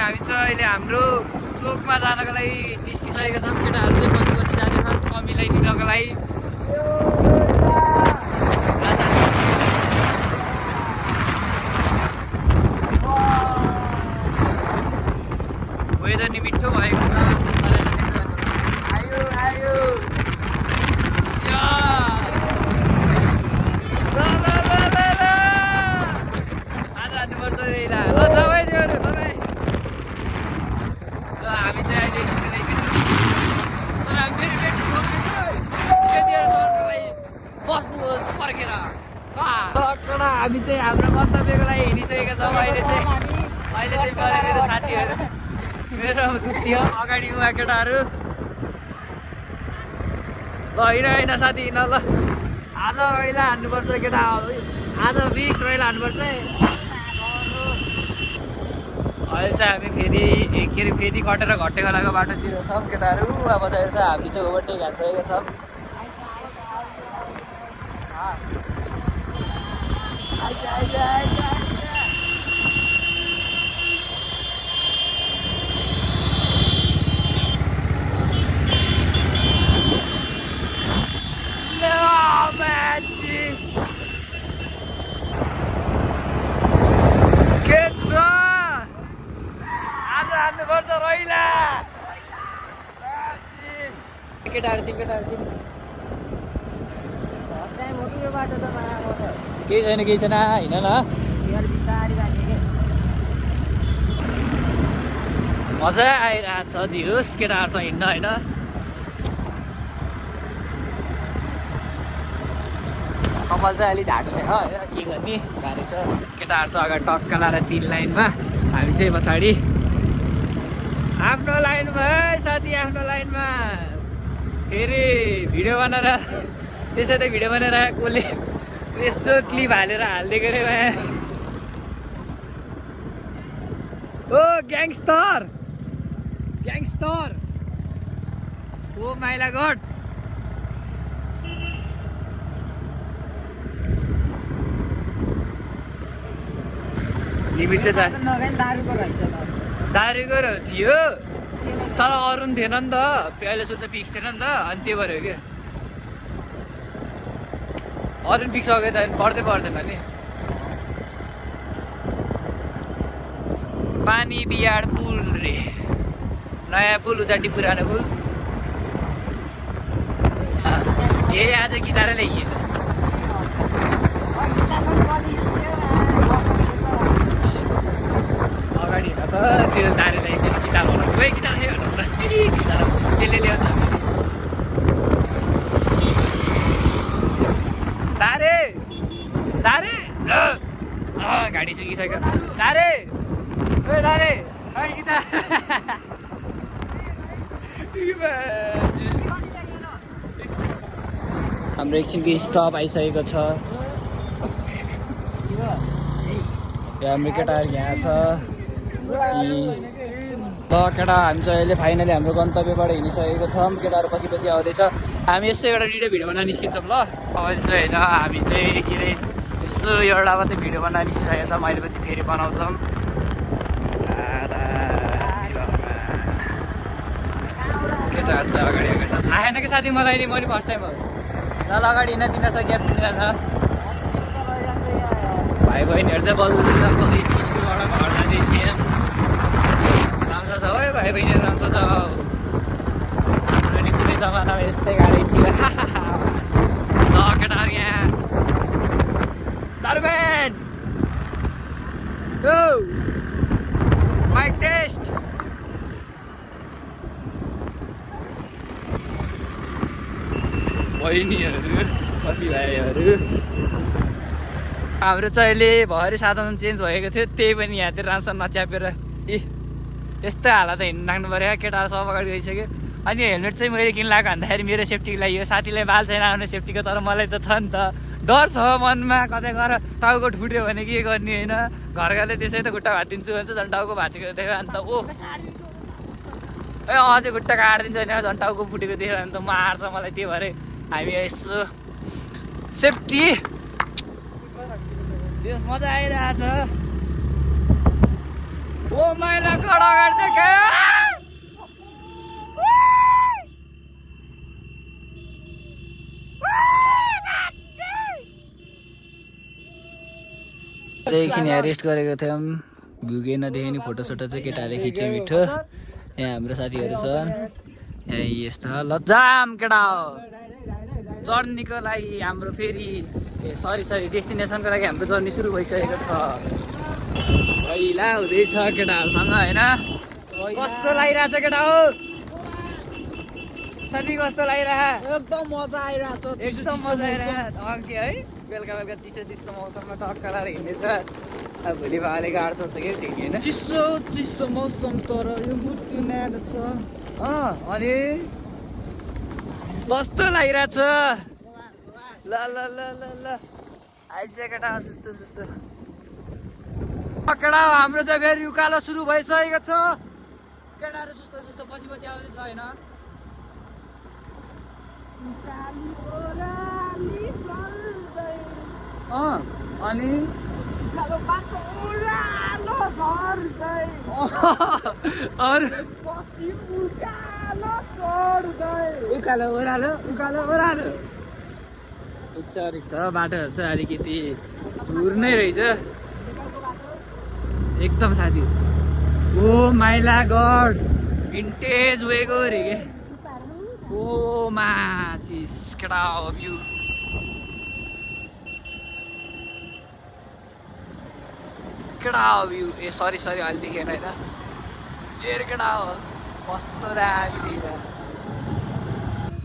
हामी चाहिँ अहिले हाम्रो चोकमा जानको लागि निस्किसकेका छौँ। केटाहरू चाहिँ पछि पछि जाँदैछन् समीलाई लिनको लागि। वेदर नि मिठो भएको छ। आयो आयो आज हान्नुपर्छ ल दबाई दियो अरे दबाई। ल हामी चाहिँ अहिले एकछिन तर हामी फेरि भेट्नु सक्दैनौँ सरलाई बस्नुहोस् फर्केर। हामी चाहिँ हाम्रो गन्तव्यको लागि हिँडिसकेका छौँ। अहिले चाहिँ मेरो साथीहरू मेरो दुत्ती हो अगाडि उहाँ केटाहरू। ल होइन साथी हिँड ल। आज रैला हान्नुपर्छ केटा, आज बिस रैला हान्नुपर्छ। अहिले चाहिँ हामी फेरि कटेर घट्टे खोलाको बाटोतिर छौँ केटाहरू। अब पछाडि चाहिँ हामी चाहिँ ओभरटेक हालिसकेका छौँ। केटाहरू चाहिँ केही छैन हिँड न। मजा आइरहेको छ जियोस् केटाहरूसँग हिँड्न होइन। कपाल चाहिँ अलिक झाटो छ होइन, के गर्ने गाडी छ। केटाहरू चाहिँ अगाडि टक्का लाएर 3 लाइनमा, हामी चाहिँ पछाडि आफ्नो लाइनमा। है साथी आफ्नो लाइनमा फेरि भिडियो बनाएर त्यसै त भिडियो बनाएर कसले यसो क्लिप हालेर हालिदिएको रे भाइ। ओ ग्याङ्स्टर ओ माइला गड। लिमिट चाहिँ दारूको थियो तर अरू पनि थिएन नि त। अहिले सुत्दा पिक्स थिएन नि त, अनि त्यो भएर हो क्या। अरू पनि पिक्स सक्यो त पर्दैन नि। पानी बिहाड पुल रे, नयाँ पुल उताटी पुरानो पुल। ए आज गिटारै ल्याइयो अगाडि हिँड त। त्यो दारे ल्याइन्छ गिटार बनाउनु गयो। गिटार खायो भनेर त्यसले ल्याउँछ। दारे गाडी सुकिसक्यो। दारे गिटार हाम्रो एकछिनको स्टप आइसकेको छ। हाम्रो केटाहरू यहाँ छ। ल केटा हामी चाहिँ अहिले फाइनली हाम्रो गन्तव्यबाट हिँडिसकेको छौँ। केटाहरू पछि आउँदैछ। हामी यसो एउटा भिडियो बनाएर निस्किन्छौँ ल। अहिले चाहिँ होइन हामी चाहिँ के अरे यसो एउटा मात्रै भिडियो बनाएर निस्किसकेको छौँ। अहिले पछि फेरि बनाउँछौँ। केटाहरू चाहिँ अगाडि छ। आएन कि साथी मलाई नि, मैले फर्स्ट टाइम हो। ल अगाडि हिँड्न तिनीहरू ग्याप दिँदैन। भाइ बहिनीहरू चाहिँ बल्ल स्कुलबाट घर जाँदैछ। राम्रो छ है भाइ बहिनीहरू, राम्रो छ। हाम्रो नि कुनै जमानामा यस्तै गाडी थियो। ल केटाहरू यहाँ दारुबेन माइक टेस्ट। बहिनीहरू पछि भाइहरू हाम्रो चाहिँ अहिले भरि साधन चेन्ज भएको थियो, त्यही पनि यहाँतिर राम्रोसँग नच्यापेर यस्तै हालत हिँड्नु लाग्नु पऱ्यो। केटाहरू सब अगाडि गइसक्यो। अनि हेलमेट चाहिँ मैले किन लगाएको भन्दाखेरि मेरो सेफ्टीको लागि हो। साथीलाई बाल छैन आउने सेफ्टीको, तर मलाई त छ नि त डर छ मनमा। कतै गएर टाउको फुट्यो भने के गर्ने होइन। घरकाले त्यसै त खुट्टा भाँचिदिन्छु भन्छ, झन् टाउको भाँचेको देख्यो अन्त अझै खुट्टा काटिदिन्छ भने झन् टाउको फुटेको देख्यो भने त मार्छ मलाई। त्यही भएर हामी यसो सेफ्टी त्यस मजा आइरहेछ। ओ माइला कडा गर्दै के चाहिँ एकछिन यहाँ रेस्ट गरेको थियौँ भ्यू केही नदेखे नि फोटोसोटो चाहिँ केटाहरूले खिच्यो मिठो यहाँ हाम्रो साथीहरू छन् यहाँ यस्तो लजाम केटा हो जर्नीको लागि हाम्रो फेरि सरी डेस्टिनेसनको लागि हाम्रो जर्नी सुरु भइसकेको छ पहिला हुँदैछ केटाहरूसँग होइन कस्तो लागिरहेछ केटा हो साथी कस्तो लागिरहेछ एकदम मजा आइरहेछ एकदम मजा आइरहेछ अघि है बेलुका बेलुका चिसो मौसममा टक्क लगाएर हिँड्दैछ अब भोलि भाले गाड्छ के थियो कि होइन चिसो मौसम तर यो मुटु न्यानो छ अनि कस्तो लागिरहेछ ल ल ल ल ल आइज केटा सुस्तो सुस्तो केटा हाम्रो चाहिँ फेरि उकालो सुरु भइसकेको छ केटाहरू सुस्तो सुस्तो पछि पछि आउँदैछ होइन अनि उकालो ओह्रालो रिक्छ बाटोहरू चाहिँ अलिकति दूर नै रहेछ एकदम साथी ओ माइला गड भिन्टेज वेको अरे के ओ माचिस केटा हो भ्यू केटा हो भ्यू ए सरी अहिले देखेन होइन ए केटा हो कस्तो राख्दै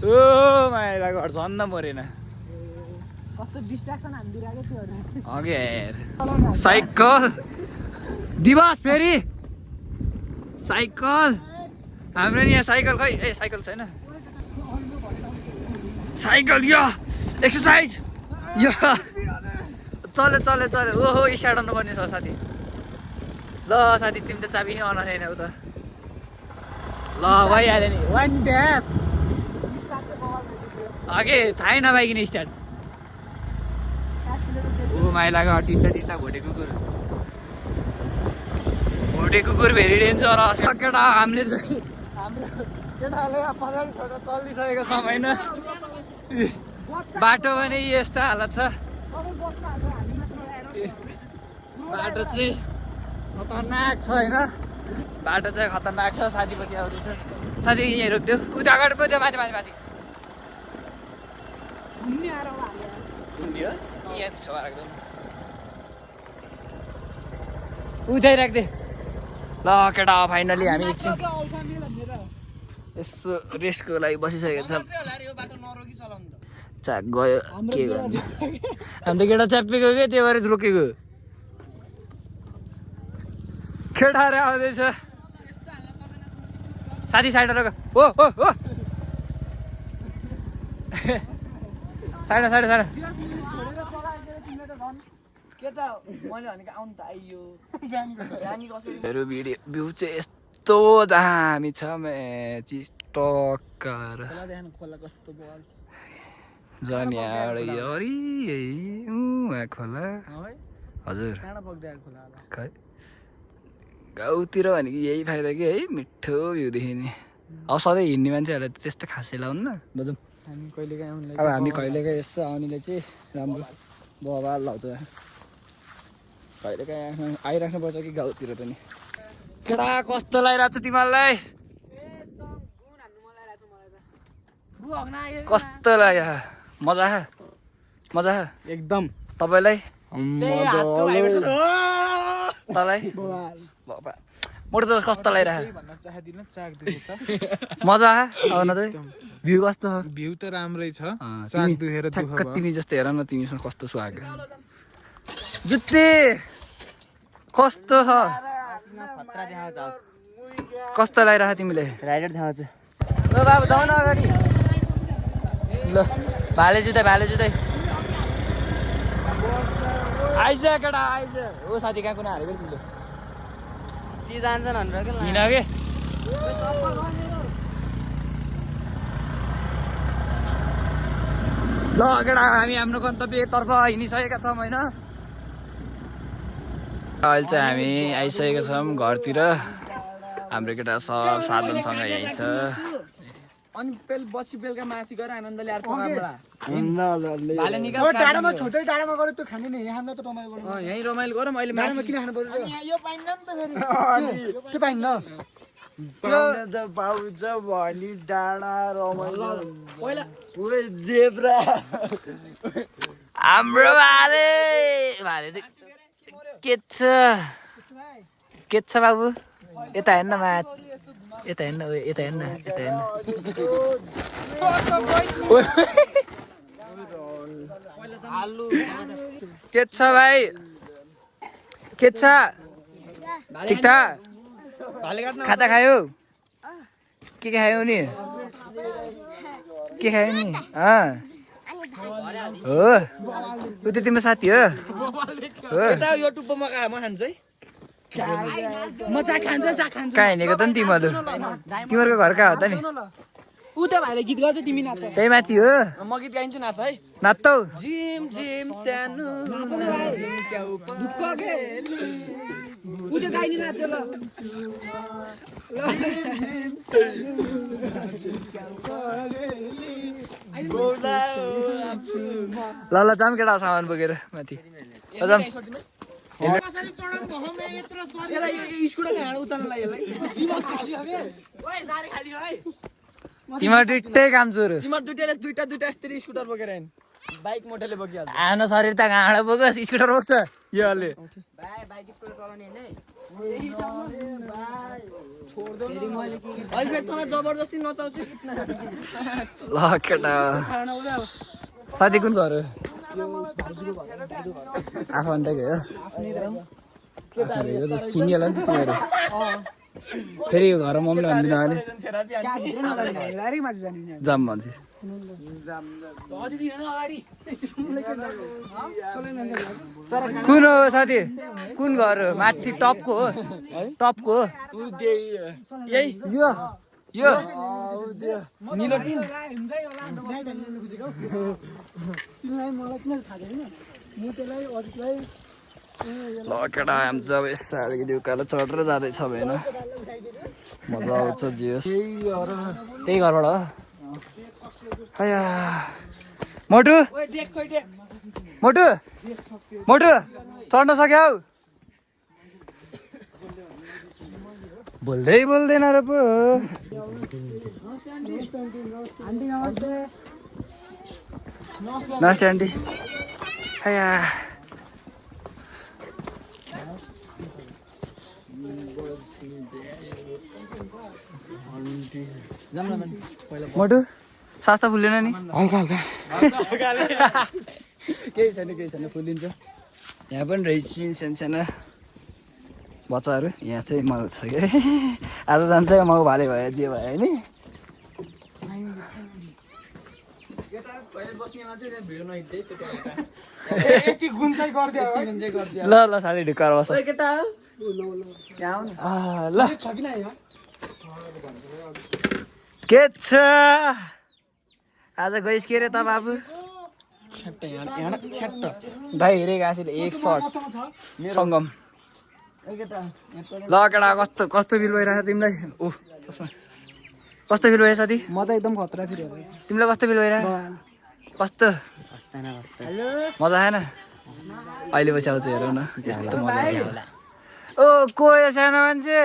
ओ माइला गड झन्न मरेन कस्तो डिस्ट्र्याक्सन हानिदिरहेको थियो अघि हेर साइकल दिवस फेरि साइकल हाम्रो नि यहाँ साइकल खै ए साइकल छैन साइकल यो एक्सर्साइज यो चले ओहो स्टार्ट गर्नुपर्ने छ साथी ल साथी तिमी त चाबी नै आउन छैन उता ल भइहाल्यो नि वान ट्याप अघि थाहै नपाइकन स्टार्ट ओ माइलाको तिनवटा भोटे कुकुर भेरी डेन्जर केटा हामीले चाहिँ हाम्रो केटाहरूले पछाडि छोडेर चलिसकेको छ होइन बाटो पनि यस्तो हालत छ बाटो चाहिँ खतरनाक छ होइन बाटो चाहिँ खतरनाक छ साथी पछि आउँदैछ साथी यहीँ रोक्थ्यो उता अगाडि पो त्यो माथि यहाँ छेउमा राख्दैन उतै राख्दे ल केटा फाइनली हामी एकछिन यसो रेस्टको लागि बसिसकेको छ चाक गयो के गर्नु अन्त केटा च्याप्पेको के त्यो भएर रोकेको केटाहरू आउँदैछ साथी साइड रोक ओ साइड भ्यू चाहिँ यस्तो दामी छ चिस्टक्कर झन् यहाँ खोला हजुर खै गाउँतिर भनेको यही फाइदा कि है मिठो भ्यू देखिने अब सधैँ हिँड्ने मान्छेहरूलाई त्यस्तो खासै लाउनु न बजाउँ अब हामी कहिलेकाहीँ यसो आउनेले चाहिँ राम्रो बवाल लाउँछ कहिलेकाहीँ आइराख्नुपर्छ कि गाउँतिर पनि केटा कस्तो लागिरहेको छ तिमीहरूलाई कस्तो लाग्यो मजा एकदम तपाईँलाई तँलाई मोटो त कस्तो लागिरहेको मजा आउन चाहिँ भ्यू कस्तो भ्यू त राम्रै छ तिमी जस्तो हेर न तिमीसँग कस्तो सुहाग जुत्ते कस्तो छ कस्तो लागिरहेको तिमीले राइडर देखाउँछ ल बाबु जाऊ न अगाडि ल भाले जुत्दै आइज केटा आइज हो साथी कहाँ कुना हारेको तिमीले ती जान्छन् भनेर के हिँड के ल केटा हामी हाम्रो गन्तव्यतर्फ हिँडिसकेका छौँ होइन अहिले चाहिँ हामी आइसकेको छौँ घरतिर। हाम्रो केटा सब साधनसँग यहीँ छ। अनि बेलुका माथि गएर आनन्द ल्याएर पकाउँला। डाँडामा छोटै डाँडामा गऱ्यो त्यो खाने नि हामीलाई त रमाइलो गर्नु। यहीँ रमाइलो गरौँ अहिले डाँडामा किन खानु पर्यो यो पाइन्न नि त फेरि त्यो पाइन्न त पाउँछ भनी डाँडा रमाइलो पहिला जेब्रा हाम्रो भाले के छ बाबु? यता हेर्न मात, यता हेर्न, यता हेर्न, यता हेर्न। के छ भाइ? के छ? ठिक छ? खाता खायो? के खायो नि? के खायो नि? हो उ त तिम्रो साथी हो? यो टुप्पोमा म खान्छु है। म चा खान्छ चा खान्छ कहाँ हिँडेको त नि तिमीहरू? तिमीहरूको घर कहाँ हो त नि? ऊ त भाइले गीत गाउँछ तिमी नाच। त्यही माथि हो? म गीत गाइन्छु नाच है। नाच्छौ? जिम जिम सानो नाजिम क्याउ दुःख गेली ऊ त गाइनी नाच ल। ल ल जाम केटा सामान बोकेर माथि जाम। तिमीहरू दुइटै काम चोर। तिमीहरू दुइटाले दुइटा यस्तरी स्कुटर बोकेर हिँड। बाइक मोटरले बोकिहाल्छ। आफ्नो शरीर त घाँडो बोकोस्, स्कुटर बोक्छ यो अलि। बाइक स्कुटर चलाउने हैन अहिले तँलाई जबरजस्ती नचाउँछु कितना। ल केटा साथी कुन घर हो? आफन्तकै हो? चिनिहाल्यो नि त तिमीहरू। फेरि घर मम्मीले भन्दिनँ भने जाम भन्छ। कुन हो साथी? कुन घर हो? माथि टपको हो? टपको हो? यो यो निलो टिन तिमीलाई मलाई किन थाहा छैन म त्यसलाई अरूलाई ल केटा हामी चाहिँ अब यसो अलिकति उकालो चढेर जाँदैछ होइन मजा आउँछ जे होस्। त्यही घरबाट हो? हैया मोटु मोटु मोटु चढ्न सक्यौ? बोल्दै बोल्दैन र पो। नमस्ते आन्टी। हैया मोटु सास त फुल्दैन नि? हल्का हल्का केही छैन फुलिन्छ। यहाँ पनि रहेछ सानो बच्चाहरू। यहाँ चाहिँ माउ छ के अरे आज जान्छ माउ भाले भयो जे भयो नि। ल ल साथी ढुक्कर बस। ल के छ आज गइस के रे त बाबु? भाइ हेरेको आसिले एक सर्ट सङ्गम। ल केटा कस्तो कस्तो फिल भइरहेको तिमीलाई? ओह कस्तो फिल भयो साथी? म त एकदम खतरा फिल तिमीलाई कस्तो फिल भइरहेको? कस्तो मजा आएन? अहिले पछि आउँछ हेरौँ न यस्तो मजा आउँछ। ओ को यो सानो मान्छे?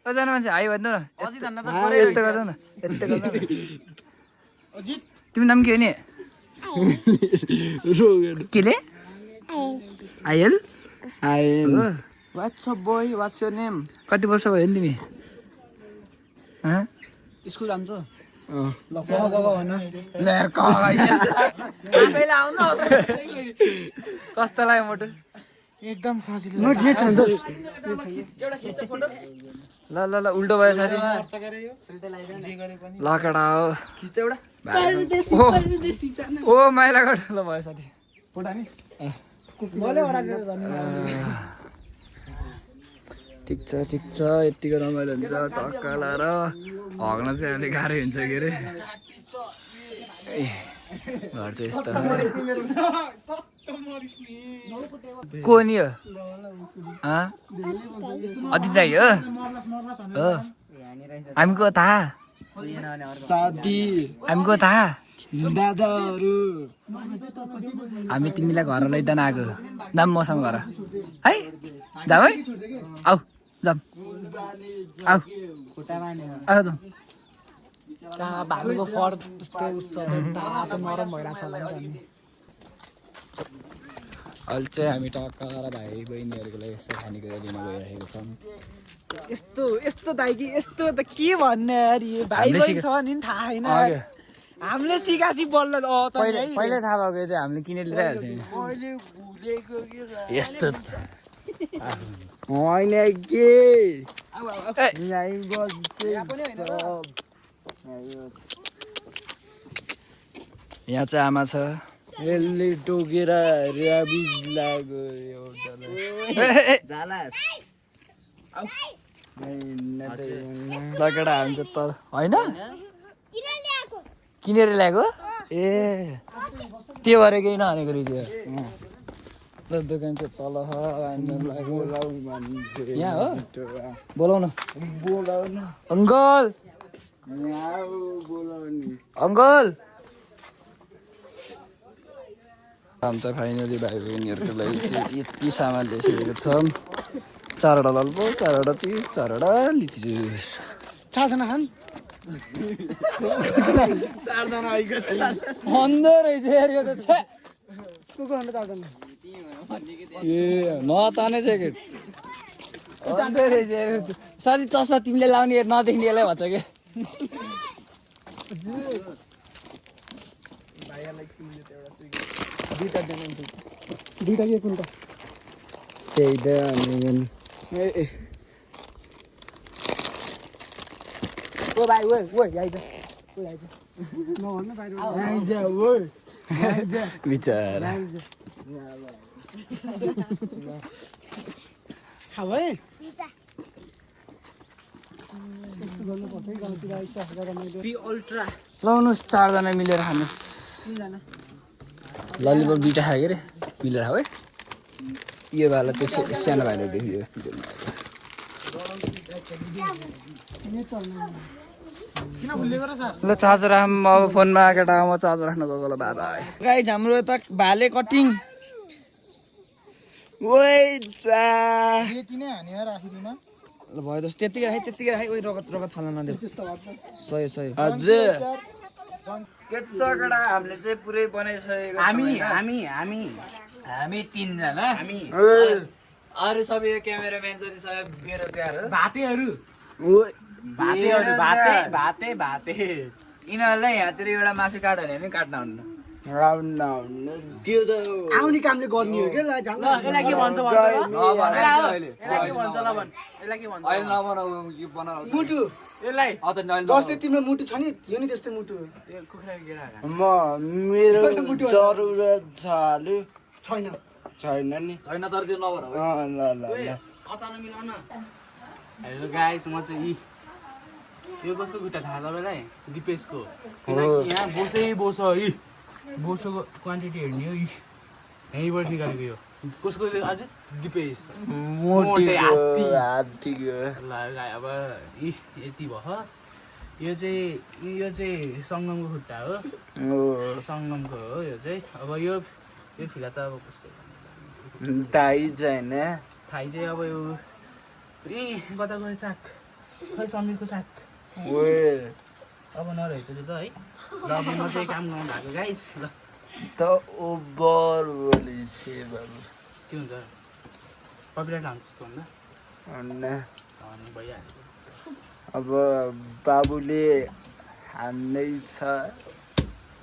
ओ सानो मान्छे हाई भन्नु न। यस्तो गर्नु न यस्तो गर्नु न। तिम्रो नाम के हो नि? केले? Oil? Oil what's up boy what's your name? कति वर्ष भयो नि तिमी? स्कुल जान्छ? ल कहाँ गएको भन। ल आफैले आउनु कस्तो लाग्यो मोटु? एकदम सजिलो नोट छ नि त एउटा खिच्छ फोटो। ल ल ल उल्टो भयो साथी। ल केटा हो खिच्छ एउटा ओ माइलागढ। ल भयो साथी फोटो हानिस् मैले ओडालेर झन् ठिक छ यतिको रमाइलो हुन्छ टक्क लाएर हग्न चाहिँ अलिक गाह्रो हुन्छ के अरे। घर चाहिँ यस्तो को नि हो अदित दाइ हो हामी को थाहा साथी हामी को थाहा दादाहरू हामी तिमीलाई घर लैजान आएको जाम मसँग घर है जाऊ है आऊ जाम आऊ आऊ जाऊ भालुको फर त्यस्तै उस तातो नरम भइरहेको छ होला नि अहिले चाहिँ हामी टक्क भाइ बहिनीहरूको लागि यसो खानेकुरा दिन गइरहेको छौँ यस्तो यस्तो दाइ कि यस्तो त के भन्ने यार यो भाइ बहिनी छ नि थाहा छैन हामीले सिकासी बल्ल पहिल्यै थाहा भएको चाहिँ हामीले किनेर लिइरहेको छ यस्तो होइन के यहाँ चाहिँ आमा छ यसले टोकेर र्याबिज लाग्यो जालास लगेर हामी चाहिँ तर होइन किनेर ल्याएको ए त्यो भएर केही नहानेको रहेछ दोकान चाहिँ तल यहाँ हो बोलाउन अङ्कल अङ्कल हामी चाहिँ फाइनली भाइ बहिनीहरूको लागि चाहिँ यति सामान ल्याइसकेको छौँ 4वटा लल्पो 4वटा चिप 4वटा लिची जुस 4जना खान् भन्दो रहेछ यार यो त छे को अन्त 4जना ए नताने ज्याकेट भन्दो रहेछ यार साथी चस्मा तिमीले लाउने नदेख्नेलाई भन्छ कि दुईटा के कुन त त्यही त अनि ओ भाइ ओ आइज नभन्न बाहिर आइज ओ बिचरा खाऊ है गर्नुपर्छ है गाउँतिर आइसकेको गरेर मैले पी अल्ट्रा लाउनुहोस् 4जना मिलेर खानुहोस् 3जना ललिपप 2टा खायो के अरे मिलेर खाऊ है यो भाइलाई त्यो सानो भाइलाई देखियो ल चार्जर राख अब फोनमा केटा म चार्जर राख्न गएको ल बाबा गाइज हाम्रो त भाले कटिङ ओइ चा नै हानेर राखिदिन ल भयो जस्तो त्यतिकै राखेँ ओइ रगत फाल्न नदेऊ सही हजुर के छ केटा हामीले चाहिँ पुरै बनाइसकेको हामी 3जना अरू सबै क्यामेराम्यान जति छ बेरोजगार हो भातेहरू यिनीहरूलाई यहाँतिर एउटा मासु काट्यो भने पनि काट्न हुन्न त्यो त आउने कामले गर्ने हो के ल यसलाई के भन्छ अहिले नबनाऊ यो बनाऊ मुटु यसलाई जस्तै तिम्रो मुटु छ नि यो नि त्यस्तै मुटु मेरो जरुरत छ आलु छैन छैन नि छैन तर त्यो नबनाऊ ल अचानक मिलाउन हेलो गाइस म चाहिँ यो कसको खुट्टा थाहा तपाईँलाई दिपेशको किनकि यहाँ बोस है बोसोको क्वान्टिटी हेर्ने हो यहीँबाट निकालेको यो कसको अझ दिपेश मोटे हात्तीको ल अब यति भयो यो चाहिँ सङ्गमको खुट्टा हो सङ्गमको हो यो चाहिँ अब यो फिला त अब कसको थाहै छैन थाहै चाहिँ अब यो कता गयो चाक खै समीरको चाक अब नरहेछ त्यो त है ल अब म चाहिँ काम गर्नु भएको गाइस ल त ओभर बोलिसे बाबु के हुन्छ कपिराइट हान्छ जस्तो भन्दा अनि भइहाल्यो अब बाबुले हान्दै छ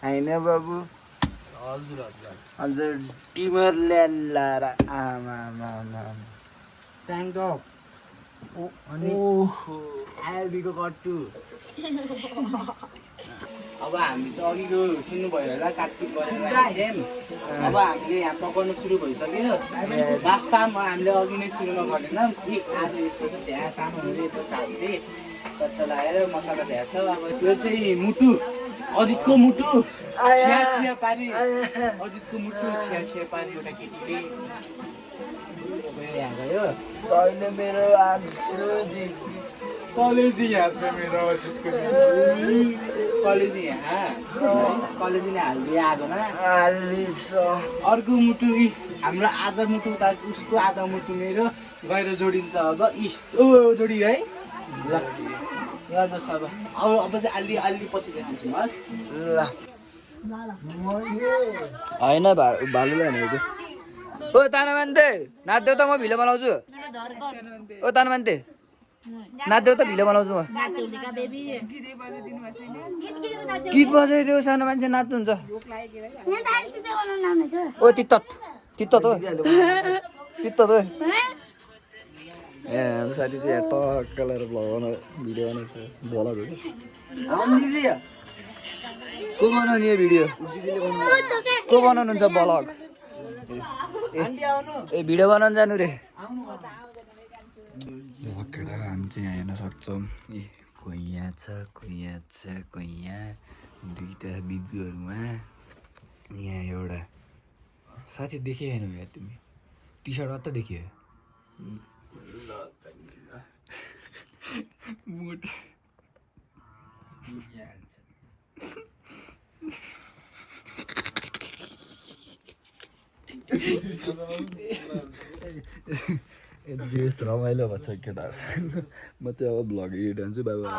होइन बाबु हजुर हजुर टिमर ल्यान्ड लाएर आमा ट्याङ्क टप अनि आइएलबीको कट्टु अब हामी चाहिँ अघिको सुन्नुभयो होला काटपिट गरेर राख्यौँ अब हामीले यहाँ पकाउनु सुरु भइसक्यो बाफाम हामीले अघि नै सुरुमा गरेनौँ आलु यस्तो छ त्यहाँ सानो यस्तो साथी सट्टा लगाएर मसला त्यहाँ छ अब यो चाहिँ मुटु अजितको मुटु छिया पारी अजितको मुटु छिया पारी एउटा केटीले यहाँ गयो कहिले मेरो आन्सु जी कलेज यहाँ छ मेरो अजितको कलेज यहाँ कलेजले हालिदिए आगोमा अर्को मुटु हाम्रो आधा मुटु उता उसको आधा मुटु मेरो गएर जोडिन्छ अब जोडी है ल ल दस अब अब चाहिँ अलि पछि देखाउँछु हस् ल होइन भालुलाई भनेको ओ ताना मान्ते नाच्देऊ त म भिडियो बनाउँछु ओ ताना मान्ते नाच्देऊ त भिडियो बनाउँछु म गीत बजाइदेऊ सानो मान्छे नाच्नुहुन्छ ओ तित्तत हो तित्तत हो ए हाम्रो साथी चाहिँ यहाँ टक्क लगाएर भिडियो बनाउँछ भ्लगहरू को बनाउने यो भिडियो को बनाउनुहुन्छ भ्लग ए भिडियो बनाउनु जानु रे केटा हामी चाहिँ यहाँ हेर्न सक्छौँ ए कोही यहाँ छ कोही यहाँ दुईवटा बिजुहरूमा यहाँ एउटा साथी देखे होइन यार तिमी टी सर्ट मात्रै देखियो रमाइलो भन्छ केटाहरू म चाहिँ अब भ्लग एडिट हान्छु बाबा